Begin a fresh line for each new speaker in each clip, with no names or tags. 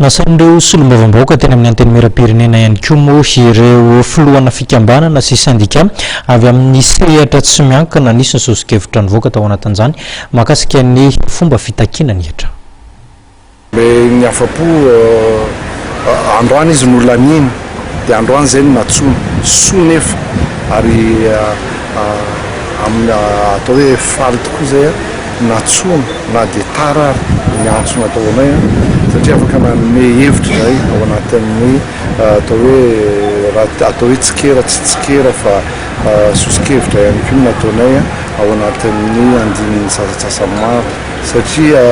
Nasain'ireo solombavambahoaka teny amin'ny Antenimierampirenena ihany koa moa ireo filohana fikambanana sy sendika avy amin'ny sehatra tsy miankina. Nisy ny soso-kevitra nivoaka tao anatin'izany mahakasika ny fomba fitakiana ny hetra.
Ilay ny afa-po androany izy no laniana dia androany izay no nantsoina. Soa nefa ary amin'ny atao hoe faly tokoa izay nantsoina na dia tara ary ny antso natao anay satria afaka nanome hevitra izahay ao anatin'ny atao hoe raha atao hoe tsikera tsy tsikera fa soso-kevitra ihany koa no nataonay ao anatin'ny andininy sasantsasany maro satria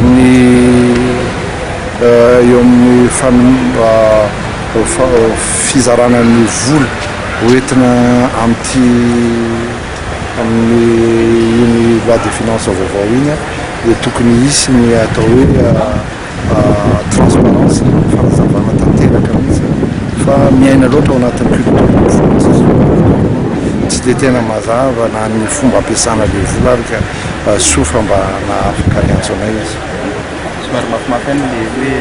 ny eo amin'ny fizarana ny vola hoentina amin'ity Amin'ny iny loi de finance vaovao iny dia tokony hisy ny atao hoe transparence, fanazavana tanteraka mihitsy fa miaina loatra ao anatin'ny culture du vola izy io, tsy dia tena mazava na ny fomba ampiasana ilay vola ary ka soa fa mba nahafaka niantso anay izy.
Somary mafimafy ihany ilay hoe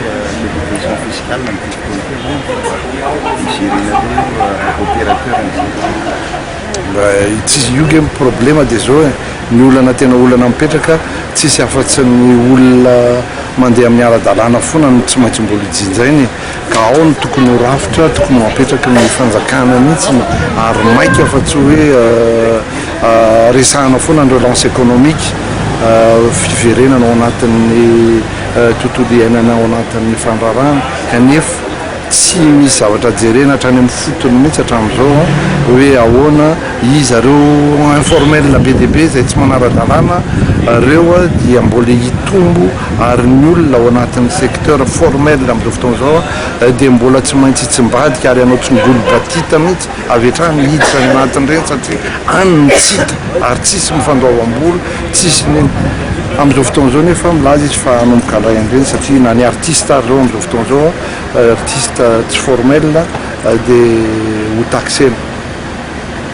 le déviation fiscale amin'ity fotoana ity aloha hi-gérer-nareo opérateur an'izay.
Tsy io nge ny problema dia zao e, ny olana tena olana mipetraka tsisy afa-tsy ny olona mandeha amin'ny ara-dalàna foana no tsy maintsy mbola hijinjaina e, ka ao no tokony ho rafitra tokony ho apetraky ny fanjakana mihitsy ary maika fa tsy hoe resahana foana ny relance économique, fiverenana ao anatin'ny tontolo iainana ao anatin'ny fandraharahana kanefa Tsy misy zavatra jerena hatrany amin'ny fotony mihitsy hatramin'izao hoe ahoana iza ireo informel be dia be izay tsy manara-dalàna ireo dia mbola hitombo ary ny olona ao anatin'ny secteur formel amin'izao fotoana izao dia mbola tsy maintsy hitsimbadika ary hanao tsingolo batita mihitsy avy hatrany hiditra any anatin'ireny satria any no tsy hita ary tsisy ny fandoavam-bola tsisy ny amin'izao fotoana izao nefa milaza izy fa hanomboka handray an'ireny satria na ny artiste ary izao amin'izao fotoana izao Artiste tsy formel dia ho taxena.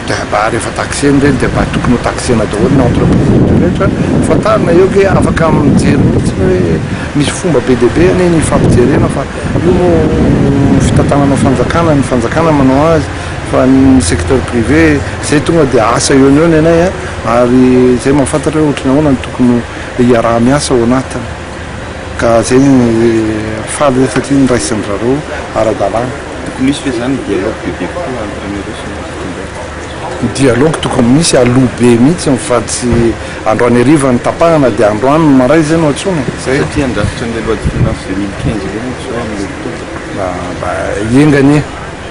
Dia mba rehefa taxena ireny dia mba tokony ho taxena daholo ny entreprise rehetra rehetra. Fantarina eo ange afaka mijery mihitsy hoe misy fomba be dia be anie ny ifampijerena fa io moa fitantanana fanjakana, ny fanjakana manao azy fa ny secteur privé izay tonga dia asa eo no eo ny anay ary izay mahafantatra hoe ohatry ny ahoana no tokony hiaraha-miasa ao anatiny. Ka zay faly zay satria noraisin-dry zareo ara-dalàna.
Tokony hisy ve zany ny dialogue bebe kokoa entre anareo sy ny fitondrana?
Ny dialogue tokony misy aloha be mihitsy fa tsy androany hariva no tapahana dia androany maray zay no antsoina e! Zay.
Satria handrafitra an'ilay loi de finance 2015 indray manko zao amin'ny octobre.
Mba enga anie,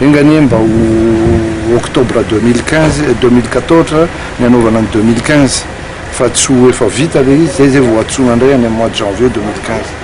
enga anie mba ho octobre 2015, 2014 ny hanaovana ny 2015. Fa tsy ho efa vita le izy, zay zay vao antsoina indray any amin'ny mois de janvier 2015.